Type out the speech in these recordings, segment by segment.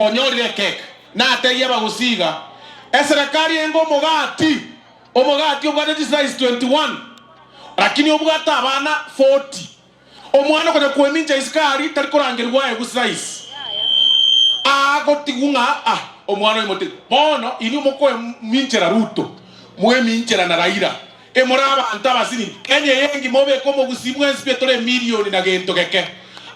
Onyorire ekeke, natebie abagusii iga, Eserekari enge omogati, omogati obwate chislice 21, lakini obwate abana 40. Omwana okonya kwemincha isiko aria tari korangerigwa aegwe slice. Agotigwa ng'a ah, omwana oyo motige. Bono inwe mokoeminchera Ruto, mweminchera na Raila, emore abanto abasiri. Kenya eye engima obeke omogusii mwensi pi tore emilioni na gento geke.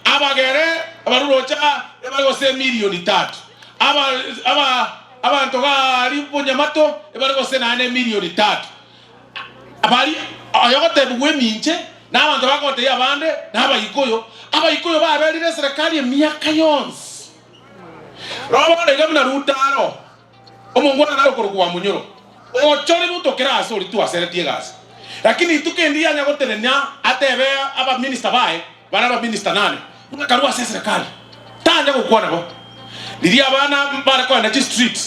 Abagere abaruroche aa ebare gose emilioni tatu. Aba aba abanto gaari bonyamato ebare gose naende emilioni tatu. Baria oyogotebigwa eminche, na abanto bagotebia abande, na Abaikuyu, Abaikuyu baberire eserekari emiaka yonsi. Roho bono iga buna Ruto aro, omongwana nare okorokwa Wamunyoro, ochore Ruto kera ase oria twaseretie egasi. Lakini rituko endi yanya gotenenia atebe abaminista baye, bare abaminista nane, buna karue ase eserekari, tanya gokwana bo. Riria abana bare kogenda chistreet,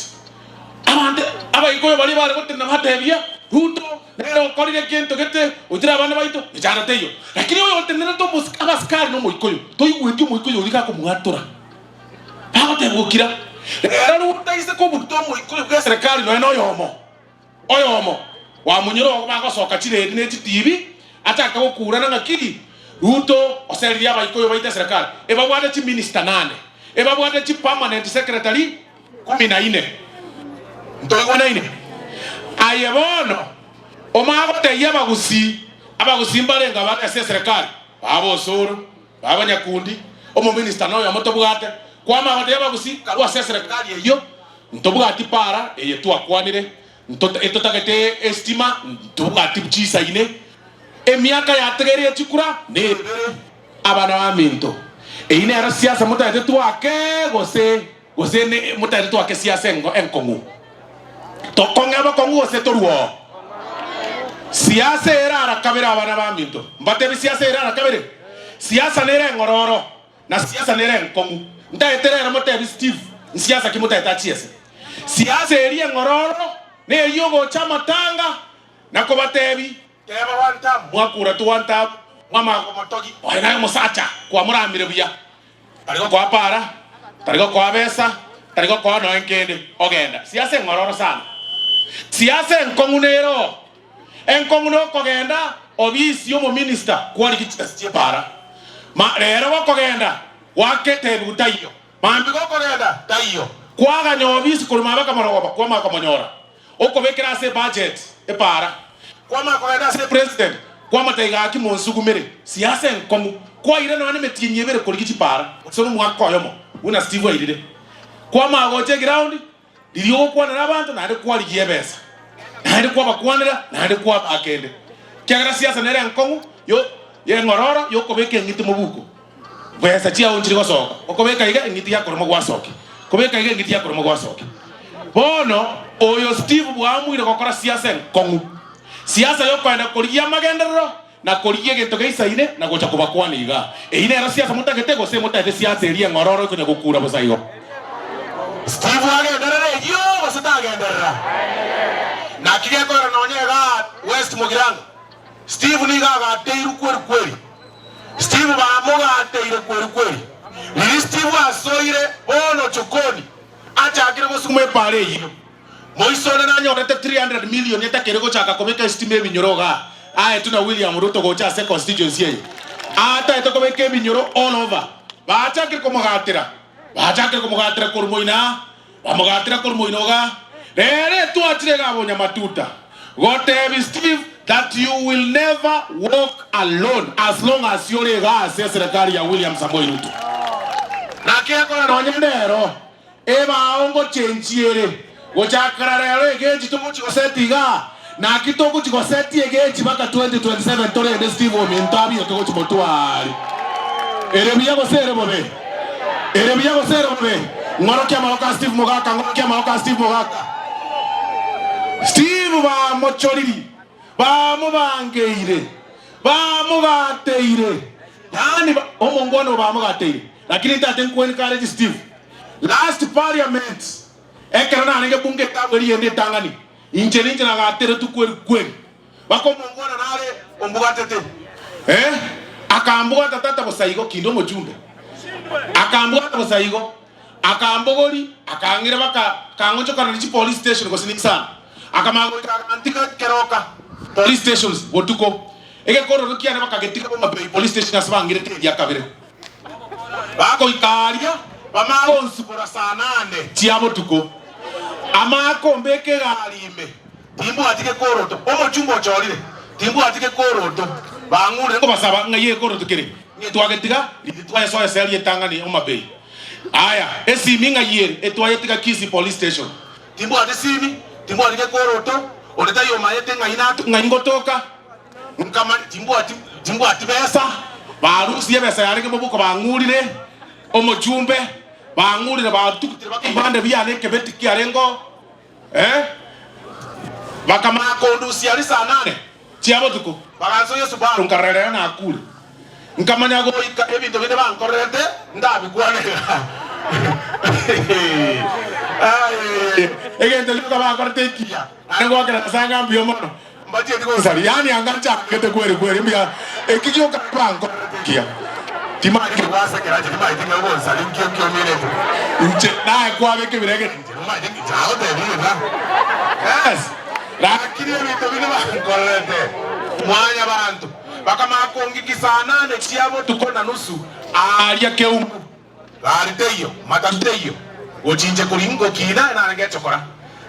Abanto Abaikuyu baria bare gotenena batebia, Ruto nere okorire gento gete goitera abana baito, mechando teiyo. Lakini oyo otenenerete abasikari nomoikuyu, toigweti omoikuyu oria gakomwatora. Bagoteba gokira. Rero Ruto aise kobuta omoikuyu bw'eserekari nonya noyomo, oyomo, wamunyora ogo bagosoka chiredi ne chitibi, achake gokurana ng'a ki? Ruto oseririe Abaikuyu baito eserekari. Ebabwate chiminista nane, ebabwate chipermanent secretary Kumi na ine. Ntoigwanaine? Aye bono omanye gotebia abagusii, abagusii mbarenge abare ase eserekari, baba Osoro, baba Nyakundi, omominister noyomo tobwate, kwamanya gotebia abagusii karue ase eserekari eyio, ntobwati para eye twakwanire, nto etotagete estima, ntobwati chisaine, emiaka yategeire ye chikura nebere. Abana baminto, eyio nero siasa motagete twake gose? Gose ne motari twake siasa engo enkong'u? Tokong'e abakong'u gose torue oo? Siasa ere ara kabere abana baminto, mbatebi siasa ere ara kabere? Siasa nere eng'ororo na siasa nere enkong'u. Ntaete rero motebi Steve nsiasa ki motaete achiese. Siasa eria eng'ororo neyio ogocha amatanga na kobatebi teba one term mwakura tu one term mwamanya komotogi oye naye omosacha kwamoramire buya. Tari gokoa para, tari gokoa besa, tari gokoa nonya nkende, ogenda. Siasa eng'ororo sana. Siasa enkong'u nere oo. Enkong'u nokogenda obisi y'omominista kwarigia chibesa chi'epara. Ma rero gokogenda gwaketebiwu taiyo. Mambia gokogenda taiyo. Kwaganya obisi korwa mabeka morogoba kwamanya komonyora. Okobekera ase ebudget epaara, kwamanya kogenda ase president kwamotebia gaki monsugumere siasa enkong'u, kwaira nonya nemetienyi ebere korigia chipaara gose nomwaka oyomo buna Steve airire. Kwamanya gocha eground riria ogokwanera abanto naende kwarigia ebesa naende kwabakwanera naende kwabaa kende. Ekiagera siasa nere enkong'u yo yeng'ororo yokobeka eng'iti mobuko. Besa chiao nchiri gosoka, okobeka iga eng'iti yakoroma gwasokia, kobeka iga eng'iti yakoroma gwasokia. Bono oyo Steve bwamuire gokora siasa enkong'u, siasa yokoenda korigia amagenderero na korigia egento geisaine na gocha kobakwana igaa. Eyio nero siasa motagete gose motagete siasa eria eng'ororo ekonya gokura bosa igo? Steve agenderere eyio gose tagenderera? Naki gekorera nonya igaa West Mugirango? Steve nigo agateirwe kweri kweri. Steve bamogateire kweri kweri. Riria Steve asoire bono chokoni, achakire gosuguma epaara eyio. Moise one nanyorete 300 million etakeire gochaka kobeka esitima ebinyoro igaa aetwe na William Ruto gocha ase constituency eye. Ataete kobeka ebinyoro all over. Bachakire komogatera. Bachakire komogatera korwa moino aa. Bamogatera korwa moino igaa. Rero etwachire igaa bonyamatuta gotebi Steve that you will never walk alone as long as ore igaa ase eserekari ya William Samoei Ruto. Naki ekora nonye ndero ebao ngochenchia ere gochakera rero egechi togochi goseti igaa naki togochi goseti egechi baka 2027 torende Steve ominto abioke gochi motwari. Ere buya gose ere bobe? Ere buya gose ere bobe? Ng'orokia amaboko a Steve Mogaka, ng'orokia amaboko a Steve Mogaka. Steve bamochoriri, bamobangeire, bamogateire, yaani omongwana oyo bamogateire. Lakini ntate nkwencourage Steve, last parliament ekero narenge bunge etabu eria ende etang'ani, inche ninche nagateretwe kweri kweri. Baka omongwana nare ombugatete, eh, akambwata tata bosa igo, kinde omochumbe, akambwata bosa igo. Akambogori, akang'ira baka akang'onchokanani chipolice station gose Nissan. Akamanya goika agantiga Keroka police stations botuko. Egekorero kiane bakagetiga Homa Bay police station ase bang'irete eria kabere. Bagoika aria, bamanye gonsibora saa nane chia botuko. Amanye kombeka egari ime, timbwati gekoroto. Omochumba ochorire, timbwati gekoroto. Bang'urire nkobasaba ng'ai egekoroto kere. Ng'ai twagetiga riria twayesoa eseri etang'ani Homa Bay. Aya, esimi ng'ai ere etwayetiga Kisii police station. Timbwati simi, timbwati gekoroto, onde taiyo omanyete ng'ai nato ng'ai ngotoka. Nkamanya timbwati timbwati besa, barusirie ebesa yarenge moboko bang'urire omochumbe, bang'urire batugutire baka ebibande biane ekebeti kiarengeo eh, bakamanya kondusia risaa nane chia botuko, bagansoyia Subaru nkarora rero nakure. Nkamanya goika ebinto binde bankorerete ndabikwanera. Aye, egento gioka bankorete ekiya, naende ngoakera Nyasae ng'a mbuya mono. Mbachieti gonsaria, yaani anga nchangete kweri kweri mbuya eki gioka bankorerete ekiya. Timanyeti gwasekera inche timanyeti ng'a ogonsaria nkio nkiominete. Inche naye kwabeka ebiregererio inche nomanyete ng'a inche nagotebirie iga. Yes, lakini ebinto binde bankorerete mwanyabanto bakamanya kongiki saa nane chia botuko na nusu aaria keumbu. Gari teiyo, matatu teiyo, gochia inche koria ngokina narenge echokora.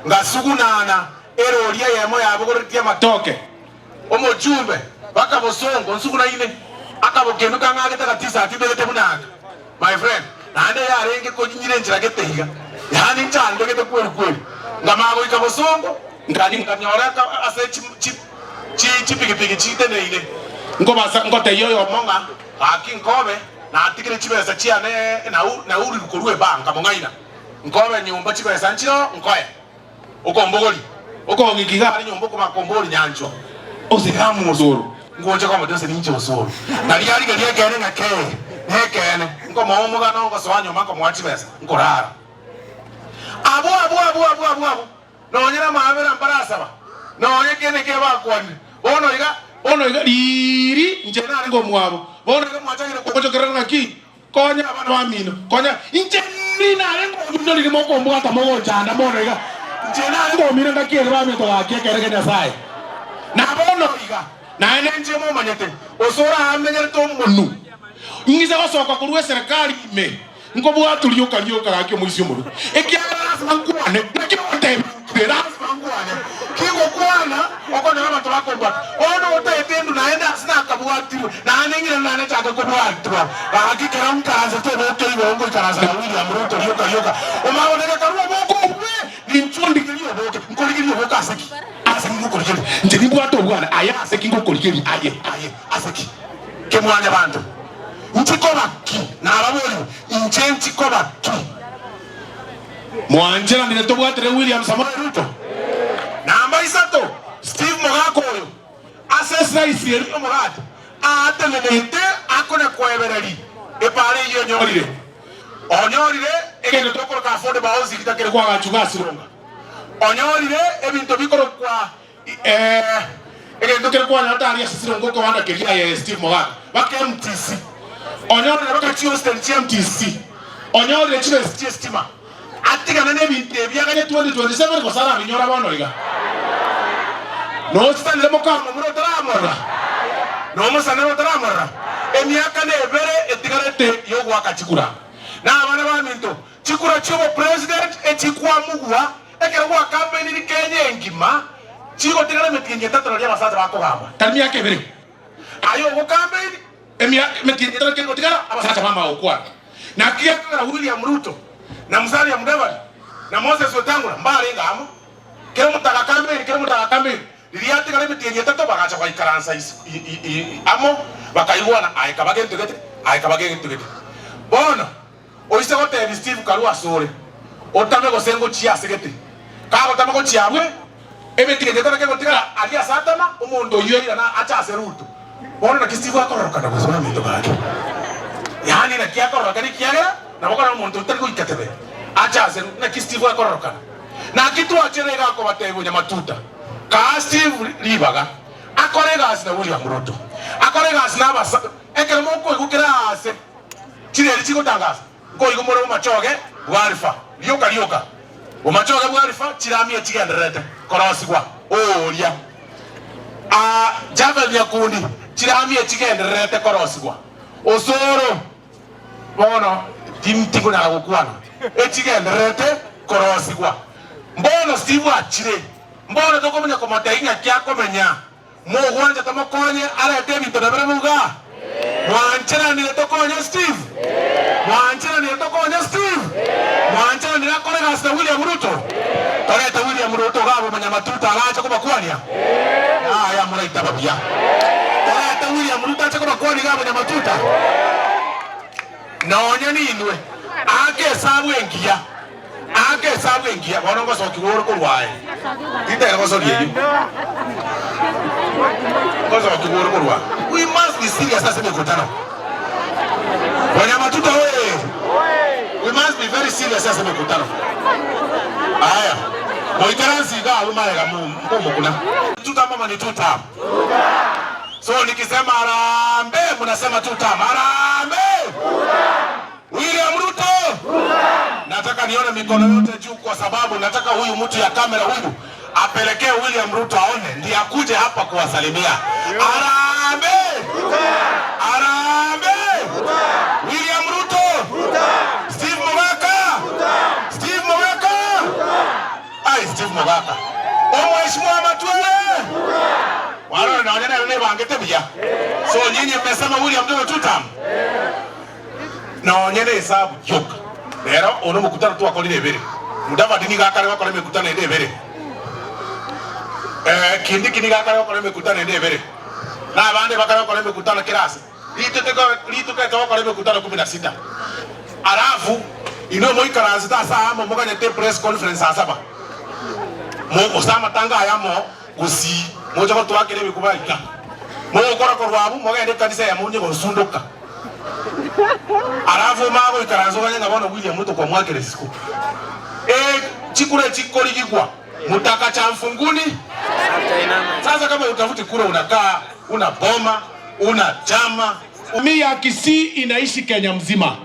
Ngasugunana erori eyemo yabogoretie amatoke, omochumbe baka bosongo nsugunaine, akabokendo kang'agete agatisati mbegete buna aka, my friend, naende yarenge konyinyira enchera gete iga, yaani nchandegete kweri kweri. Nkamanya goika bosongo, nkanyora ase chipigipigi chiteneine, nkobasa ngotebia oyomo ng'a gaki nkobe natigire chibesa chiane naurire korwa ebank, nkamong'aina, nkobe nyomba chibesa nchiroo nkoe. Okombogoria, okong'ika iga are nyomba okomaka ombori nyanchwa, ose iga amosoro, ngocha komotia ose ninche osoro. Nario arigeria ekeene ng'a kee, nekeene, nkomoa omogano ngosoa nyomba nkomoa chibesa, nkorara. Abwo abwo abwo abwo abwo abwo, nonye namaabera mbarasaba, nonye kende ekio bakwanire. Bono iga, bono iga riiri inche narenge omwabo, bono iga mwachakire kogochokerera ng'aki? Konya abana bamino, konya inche riiri narenge omino riria mokombwata mogonchanda mono iga, inche narenge omino ngaki ere baminto gaki ekere kia Nyasae. Na bono iga, naende inche momanyete, ose oramenyerete omonu, ing'ise gosoka korwa eserekari ime, nkobwatwa rioka rioka gaki omoisia omorwe, ekiagera lasima nkwane, naki ogotebia nkire, lasima nkwane, kingokwana okonyora abanto bakombwata. Bono otaete endu naende ase nakabwatirwe, naende ng'irane naende nchake kobwatwa. Gaki kera nkaransete oboke igoro ngoikaransa na William Ruto rioka rioka, omanye gotebia karue oboke obwe, ninchuo ndigerie oboke, nkorigerie oboke ase ki? Ase ki ngokorigeria? Inche nimbwate obwana, aye ase ki ngokorigeria? Aye, aye, ase ki? Kemwanyabanto, inchi koba ki? Nababorie, inche nchi koba ki? Mwancheranire tobwatere William Samoei Ruto? Namba isato, Steve Mogaka oyo ase eslice eria y'omogati aatenenete akone koebereria epaara eyio onyorire. Onyorire egento tokoroka affordable housing gitakeri koagachwa iga Sironga. Onyorire ebinto bikorokwa egento kere kwanyora tari ase Sironga okobanda keria aye Steve Mogaka baka MTC. Onyorire baka chihostel chia MTC. Onyorire chibesa chi'estima. Atigane nebinto ebi aganye 2027 gose arabinyora bono iga. Nosisanire mokamomura otaramorora? Nomosanire otaramorora? Emiaka nebere etigarete yogoaka chikura. Na abana baminto, chikura chiobopresident echikwamugwa ekero gwakampeniri Kenya engima chigotigara emetienyi etato nario abasacha bakogamba. Tari miaka ebere. Aye ogokampeini Emetienyi etari kegotigara abasacha bamanya gokwana. Naki gekogera William Ruto na Musalia Mudavadi na Moses Wetangula mbarenge amo. Kera omonto agakambeini, kera omonto agakambeini. Riria yatigara emetienyi etato bagacha bagaikaransa amo bakaigwana aye kaba gento gete, aye kaba gento gete. Bono oise gotebia Steve karue asore, otame gose ngochia ase gete. Kagotama gochia abwe, emetienyi etari kegotigara aria ase atama, omonto oyio airane ache ase Ruto. Bono naki Steve akororokana gose baminto gaki? Yaani naki akororokana ekiagera nabo korora omonto otari goika tebe ache ase Ruto. Naki Steve akororokana? Naki twachere iga akobatebia onyamatuta, kaa Steve ribaga akore egasi na William Ruto, akore egasi na abasa ekero mokoigwa kera aase chireri chigotangasa, nkoigwa more bomachoge. Bwarifa, rioka rioka. Bomachoge bwarifa chirami echigendererete korosigwa ooria. Aa Javel Nyakundi chirami echigendererete korosigwa osoro. Bono tikonyara gokwana echigendererete korosigwa. Mbono Steve achire, mbono tokomanya komotebia ng'aki akomenya. Mogwancha tomokonye arete ebinto nabirebio igaa? Mwancheranire tokonye Steve? Mwancheranire tokonye Steve? Mwancheranire akore egasi na William Ruto? Torete William Ruto igaa bomonyamatuta agache kobakwania? Yaya moraitaba buya. Torete William Ruto ache kobakwania igaa bonyamatuta? Nonya ninwe, aake esabu engiya. Aaka esabu engiya, bono ngosokigwa ore korwa aye. Tintagete gosoria eyio. Ngosokigwa ore korwa aye. We must be serious ase emekutano. Bonyamatuta oye! We must be very serious ase emekutano. Aya, moikaranse iga abwo magega momokuna. Tutam ama ni tutam? So nikisema harambee mnasema tutam. Harambee! William Ruto! Nataka nione mikono yote juu kwa sababu nataka huyu mtu ya kamera huyu apelekee William Ruto aone ndiye akuje hapa kuwasalimia. Harambee! Harambee! William Ruto! Steve Mogaka! Steve Mogaka! Ai Steve Mogaka. Omheshimiwa Matwele! Warora nonya nere nebangete buya. So nyinyi mmesema William Ruto tutam. Nonye nesabu yoka. Rero oyo nomokutano twakorire ebere. Mudavadi nigo akare gokora emekutano ende ebere. Eh, Kindiki nigo akare gokora emekutano ende ebere. Na abande bakare gokora emekutano kera ase. Rituko rituko etogokora emekutano kumi na sita. Alafu inwe moikaransete ase amo moganyete epress conference saa saba. Gose amatanga aya amo gusii moche gotoakera ebikuba iga. Mogokora korwa abwo mogende ekanisa eyemo onye gosundoka. Alafu omanye goikaransa oganye ng'a bono William Ruto kwamwakera isiko. Eh, chikura echi chikorigigwa mutaka cha mfunguni. Sasa kama utafuti kura unakaa una boma una chama. Jamii ya Kisii inaishi Kenya mzima.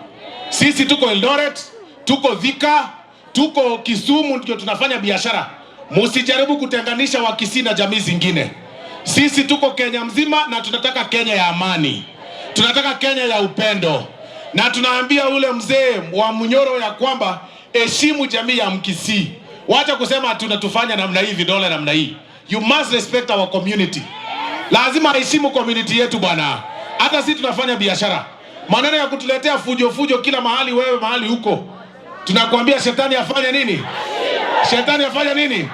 Sisi tuko Eldoret, tuko Thika, tuko Kisumu ndio tunafanya biashara. Musijaribu kutenganisha Wakisii na jamii zingine. Sisi tuko Kenya mzima na tunataka Kenya ya amani, tunataka Kenya ya upendo, na tunaambia ule mzee wa Munyoro ya kwamba heshimu jamii ya Mkisii. Wacha kusema tunatufanya namna hii vidole namna hii. You must respect our community. Lazima heshimu community yetu bwana. Hata sisi tunafanya biashara. Maneno ya kutuletea fujo fujo kila mahali, wewe mahali huko, tunakwambia shetani afanye nini? Shetani afanye nini?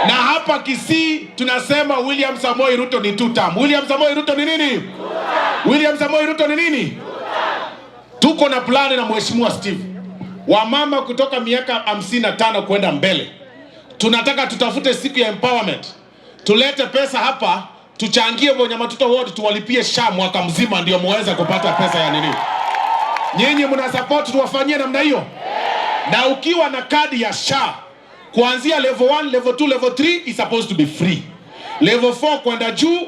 Na hapa Kisii tunasema William Samoei Ruto ni two term. William Samoei Ruto ni nini? William Samoei Ruto ni nini? Tuko na plani na Mheshimiwa Steve, wamama kutoka miaka 55 kwenda mbele, tunataka tutafute siku ya empowerment, tulete pesa hapa, tuchangie Bonyamatuta ward, tuwalipie SHA mwaka mzima, ndio muweze kupata pesa ya nini. Nyinyi mna support tuwafanyie namna hiyo? Na ukiwa na kadi ya SHA kuanzia level 1, level 2, level 3 is supposed to be free. Level 4 kwenda juu.